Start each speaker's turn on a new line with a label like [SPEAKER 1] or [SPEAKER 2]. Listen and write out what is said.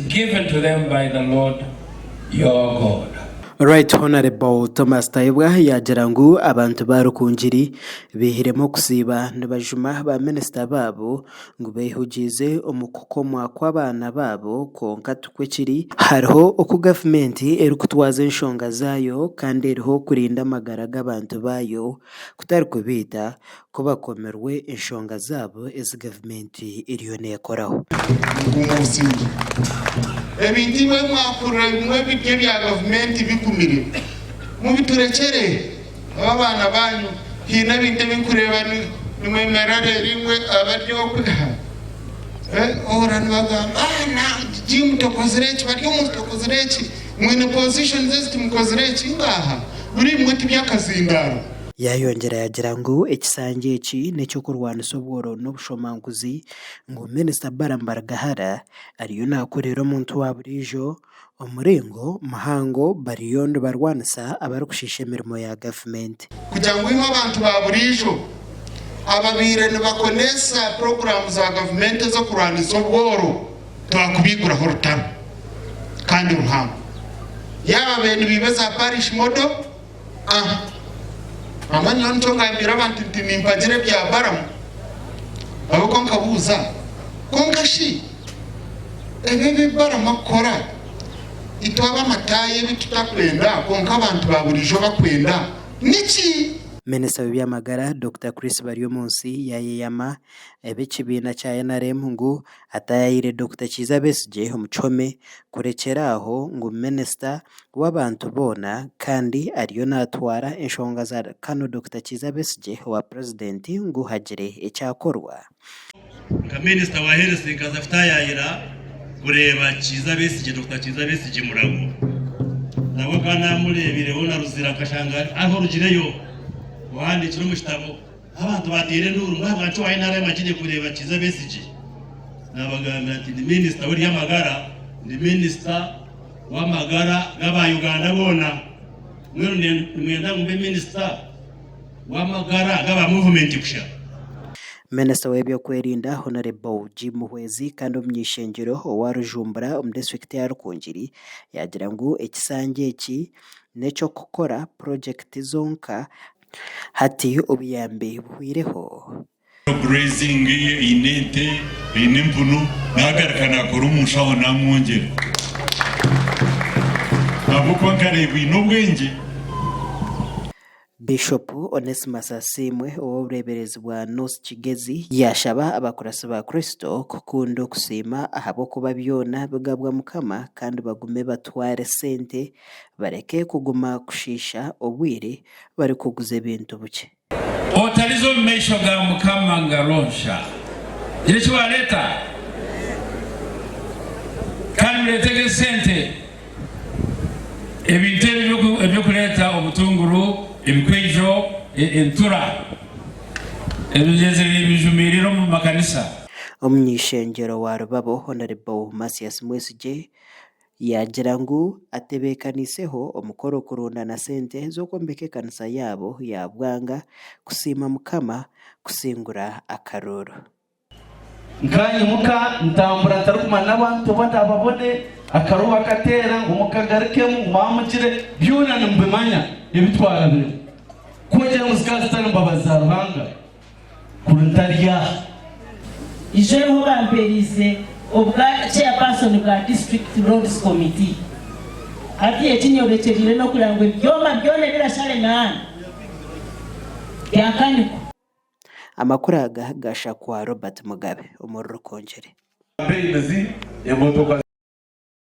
[SPEAKER 1] given to them by the Lord your God.
[SPEAKER 2] Right Honourable Thomas Tayebwa yaagira ngu abantu ba Rukungiri baihiremu okusiiba nibajuma ba minisita baabo ngu beehugiize omu kukomwa kw'abaana baabo kwonka tikwo kiri. Hariho oku gavumenti erikutwaza enshonga zaayo kandi eriho kurinda amagara g'abantu baayo kutari kubaita ku bakomirwe enshonga zaabo ezi gavumenti eriyo neekoraho.
[SPEAKER 3] Mugume obusingye. Ebintu imwe ebi mwakurira ebimwe biri ebya gavumenti bigumire. Mubiturekyere abo abaana baanyu. Haine ebintu ebi nkureeba nimwemerera reero imwe abari okwe ohurira nibagamba Jim tokozire eki, Baryomunsi tokozire eki, mwine positions ezi timukozire eki. Ngaaha buri bimwe tiby'akazindaaro.
[SPEAKER 2] Yaayongyera yaagira ngu ekisanja eki n'eky'okurwanisa obworo n'obushomankuzi ngu Minisita Balaam Barugahara ariyo naakorera omuntu wa buriijo omuringo muhango bariyo nibarwanisa abarikushiisha emirimo ya gavumenti.
[SPEAKER 3] Kugira ngu imwe abantu ba buriijo ababaire nibakoneesa puroguraamu za gavumenti ez'okurwanisa obworo twakubaiguraho orutaro kandi ruhango. Yaaba babaire nibaiba eza parish model, A Nangwa nyowe nikyo ngambiire abantu nti nimpagira ebya Balamu, ahabw'okuba nkabuuza, Kwonka shi ebi ebi Balamu akukora, itwe ab'amataayi ebi tutakwenda kwonka abantu ba buriijo bakwenda niki?
[SPEAKER 2] Minisita w'eby'amagara, Dokita Chris Baryomunsi yaayeyama ab'ekibiina kya NRM ngu Ataayaayire Dokita Kiiza Besigye omu kihome kurekyera aho ngu minisita w'abantu boona kandi ariyo naatwara enshonga za Kano Dokita Kiiza Besigye owa Purezidenti ngu hagire ekyakorwa.
[SPEAKER 4] Nka minisita wa Health nkaza kutaayaayira kureeba Kiiza Besigye, Dokita Kiiza Besigye Murago. Nabwo nkaba naamureebireho na Ruzira nkashanga ariho orugireyo ohandiikire omu kitabo. Abantu baateera enduuru ngu ahabwaki owa NRM agiire kureeba Kiiza Besigye. Naabagambira nti ndi minisita w'eby'amagara, ndi minisita w'amagara g'aba Uganda boona. Mbwenu nimwenda ngu mbe minisita w'amagara g'aba muvumenti kusha?
[SPEAKER 2] Minisita w'ebyokwerinda Honarebo Jim Muhwezi kandi omuny'eishengyero owa Rujumbura omu disiturikiti ya Rukungiri yaagira ngu ekisanja eki n'eky'okukora purogyekiti zonka Hati obuyambi buhwireho.
[SPEAKER 5] Grazing eine ente, eine empunu, nagaruka nakora omu nshaho namwongyera ahabw'okuba nkareeba oine obwengye.
[SPEAKER 2] Bishopu Onesmus Asiimwe ow'obureeberezi bwa North Kigezi yaashaba abakuratsi ba Kristo kukunda okusiima ahabw'okuba byona bigabwa Mukama kandi bagume batware sente bareke kuguma kushiisha obwire barikuguza ebintu bukye.
[SPEAKER 1] Otariza omu maisho ga Mukama ngaro nsha. Gira eki waareeta, kandi mureetege esente, ebintu ebi eby'okureeta, obutunguru, ebikwijo, entura, ebigyezire bijumiirire omu makanisa.
[SPEAKER 2] Omuny'eishengyero wa Rubabo, Honarebo Mathias Mwesigye, Yaagira ngu atebeekaniiseho omukoro kurundana sente z'okwombeka ekanisa yaabo ya Bwanga kusiima Mukama kusingura akaruuru.
[SPEAKER 6] Nkanyimuka ntambura ntarikumanya n'abantu oba ndababone, akaruba kateera ngu mukagarukemu ngu mwamugire, byona nimubimanya ebi twarabiremu. Ku ogira ngu zikaba zitari mbabazi za Ruhanga, Kuri ntari aha.
[SPEAKER 7] Ijo niho bamperiize obwa Chairperson bwa District Roads Committee. Hati eki nyorekyereire n'okureba ngu ebyoma byona ebirashara emihanda byakanikwa.
[SPEAKER 2] Amakuru aga gashakwa Robert Mugabe omuri Rukungiri.
[SPEAKER 8] Campaigns, emotoka.